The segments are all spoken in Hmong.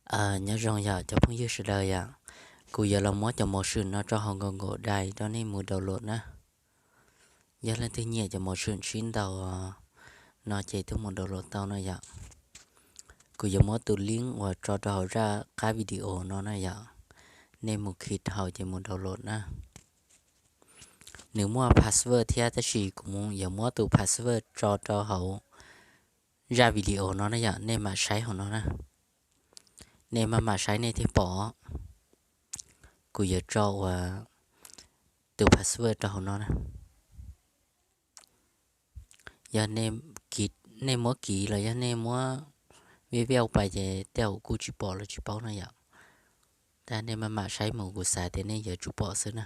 Nyob zoo yom cov phooj ywg sawv daws yom, kuv yuav los muab cov motion no rau hauv Google Drive rau nej mus download na. Yog leej twg nyiam cov motion sib ntaus no ces tuaj mus download tau no yom. Kuv yuav muab tus link uas tso rau hauv zaj qab video no na yom, nej mus khij haus ces mus download na. Nws muaj password thiab tab sis kuv yuav muab tus password tso rau hauv zaj video no na yom, nej mam saib hauv no na. Nej maj mam saib nej thiaj pom. Kuv yuav tso uas tus password rau hauv no na. Yog nej muab kiv los yog nej muab viv viau pais ces tej zaum kuj tsis pom los tsis paub no yom. Tab nej maj mam saib mus, kuv xav tias nej yuav tsum pom xwb na.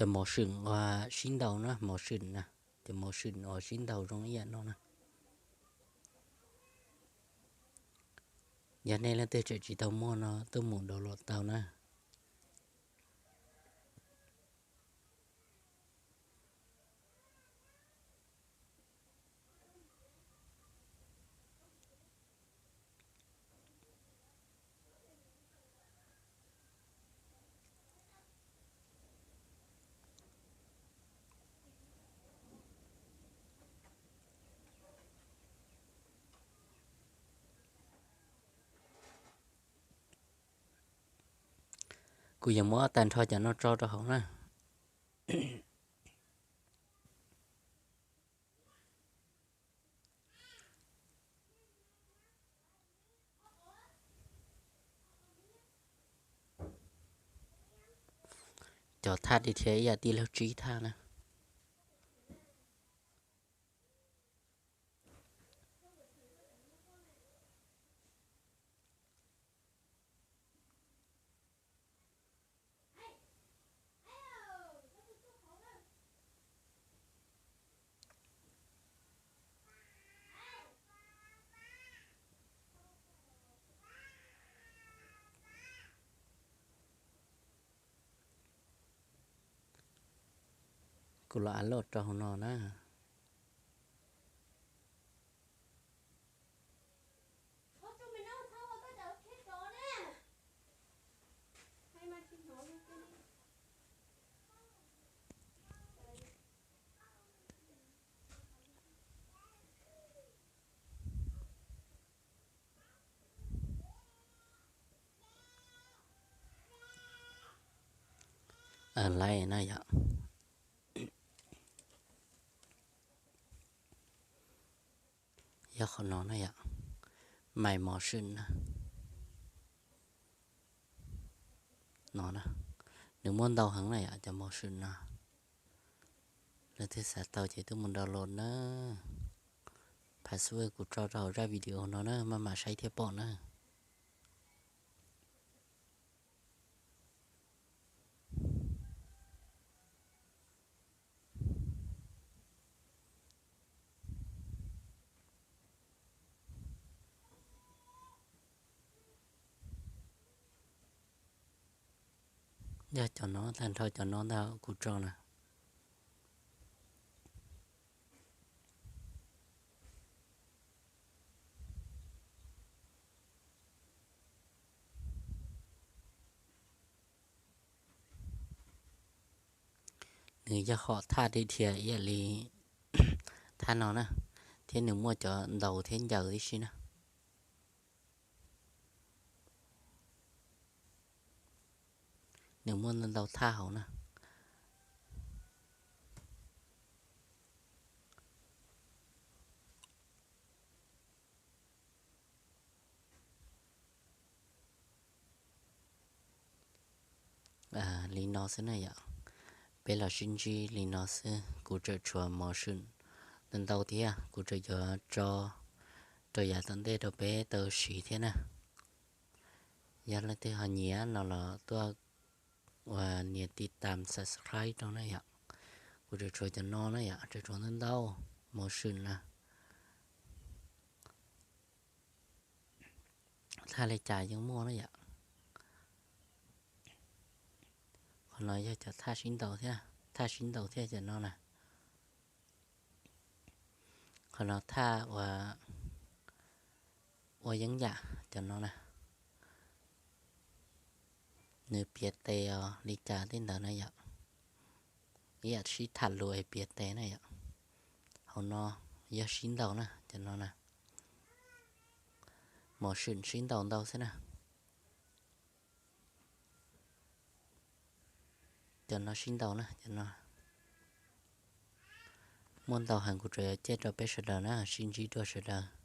Cov motion uas sib ntaus na, motion na, cov motion uas sib ntaus zoo ib yam no na. Yog nej leej twg tseem tsis tau muaj no tuaj mus download tau na. Kuv yuav muab tag nrho cov no tso rau hauv na. Cov thaj li thiab ib yam tij laug tsib thaj na. Kuv los upload rau hauv no na. Laiv na yom. Yog qhov no na yom, My Motion na. No na, nws muaj ntau heev na yom, cov motion no. Leej twg xav tau ces tuaj mus download na. Password kuv tso rau hauv zaj video no na, maj mam saib thiaj pom na. Yog cov no, tag nrho cov no ntag kuv tso na. Nws yog hom thaj dhia dhia ib yam li thaj no na, thiab nws muaj cov ntaus thiab ncaws tib si na. Nws muaj ntau thaj hauv na. Li no xwb na yom. Peb los sib ntsib li no xwb, kuv tseem tshuav motion ntau ntau thiab, kuv tseem yuav tso rau yav tom ntej rau peb tau siv thiab na. Yog leej twg ho nyiam no los tuaj ua nias tiv tam subscribe rau na yom. Kuv tseem tshuav cov no na yom, tseem tshuav ntau ntau motion na. Thaj li cas yeej muaj na yom. Qhov no yog cov thaj sib ntaus thiab, thaj sib ntaus thiab cov no na. Qhov no thaj ua, ua yeeb yam cov no na. Nws piav tes os li cas tej ntawd na yom. Ib yam sib tham lus es piav tes na yom. Hauv no yog sib ntaus na, cov no na. Motion sib ntaus ntau xwb na. Cov no sib ntaus na, cov no muaj ntau heev, kuv tseem yuav cia rau peb sawv daws na, sib ntsib dua sawv daws.